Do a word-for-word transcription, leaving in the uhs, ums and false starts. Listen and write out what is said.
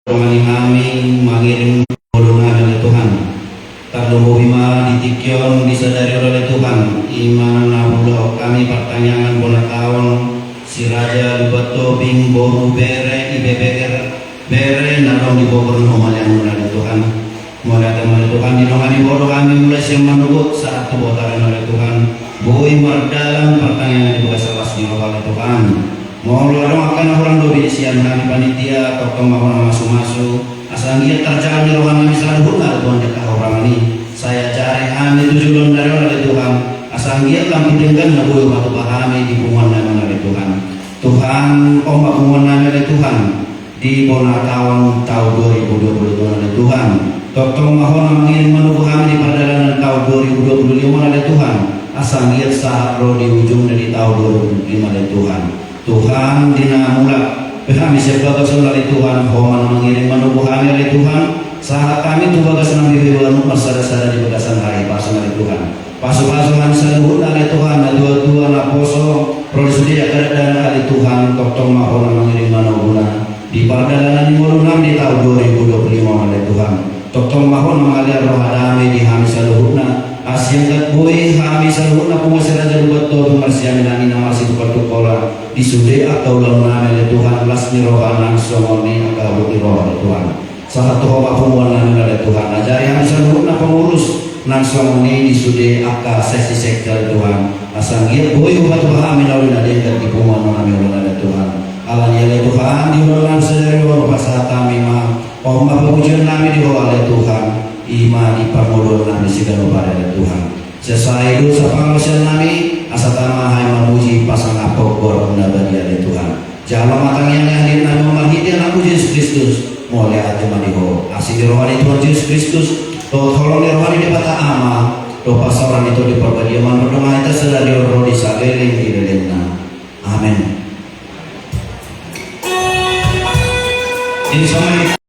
dongani hami mangiring ngolunami ale Tuhan. Tarlumobi ma di tingki on di sadari on ale Tuhan, i ma na hulahon hami partangiangan bona taon, si Raja Lumban Tobing, boru, bere, ibebeger, bere na adong di Bogor na humaliang ale Tuhan. Mauliate ma ale Tuhan, didongani Ho do hami mulai sian manogot sahat tu botoran ale Tuhan. Boi mardalan partangiangan di bagasan las ni roha ale Tuhan. Molo adong angka na hurang dope sian hami panitia, tongtong ma Ho na mamasumasu, asa anggiat tarjaga ni rohanami saluhutna ale Tuhan di angka hahurangan i. Sai ajari hami tu joloan ni ari on ale Tuhan, asa anggiat lam tu denggan na boi Ho patupa hami di punguannami on ale Tuhan. Tuhan, on ma punguannami ale Tuhan. Di bona taon taon dua ribu dua puluh lima ale Tuhan. Tongtong ma Ho na mangiring manogu hami di pardalanan taon dua ribu dua puluh lima ale Tuhan. Asa anggiat sahat ro di ujungna di taon dua ribu dua puluh lima ale Tuhan. Tuhan, di na mulak pe hami sian bagas on ale Tuhan, Ho ma na mangiring manogu hami ale Tuhan. Sahat hami tu bagas na bibir baru marsada-sada di bagasan hahipason ale Tuhan. Pasu-pasu hami saluhutna ale Tuhan, na tua-tua, na poso, ro di sude angka dakdanak ale Tuhan, tongtong ma Ho na mangiring manoguna. Di pardalanan ni ngolunami di taon dua ribu dua puluh lima ale Tuhan. Tongtong ma Ho na mangalean roha dame di hami saluhutna. Asa anggiat boi hami saluhutna punguan si Raja Lumban Tobing marsiamin-aminan, marsitungkol-tungkolan. Di sude angka ulaonnami ale Tuhan, las ni roha nang songon i angka habot ni roha ale Tuhan. Sahat tu Ho ma punguannami on ale Tuhan. Ajari hami saluhutna pengurus nang songon i di sude angka seksi-seksi ale Tuhan. Asa anggiat boi Ho patupa hami na uli na denggan di punguannami on ale Tuhan. Alani i ale Tuhan, di ulaon sadari on hupasahat hami ma, on ma pamujionnami di Ho ale Tuhan. I ma di pangoluonnami siganup ari ale Tuhan. Sesa i dosa pangalusionnami, asa tama hami mamuji pasangaphon goarMu na badia ale Tuhan. Jalo ma tangiang ni hadirinami on marhite AnakMu Jesus Kristus. Mauliate ma di Ho. Asi ni roha ni Tuhan Jesus Kristus, dohot holong ni roha ni Debata Ama, dohot parsaoran ni Tondi Parbadia, mandongani hita sadari on ro di saleleng ni lelengna. Amen. Insomma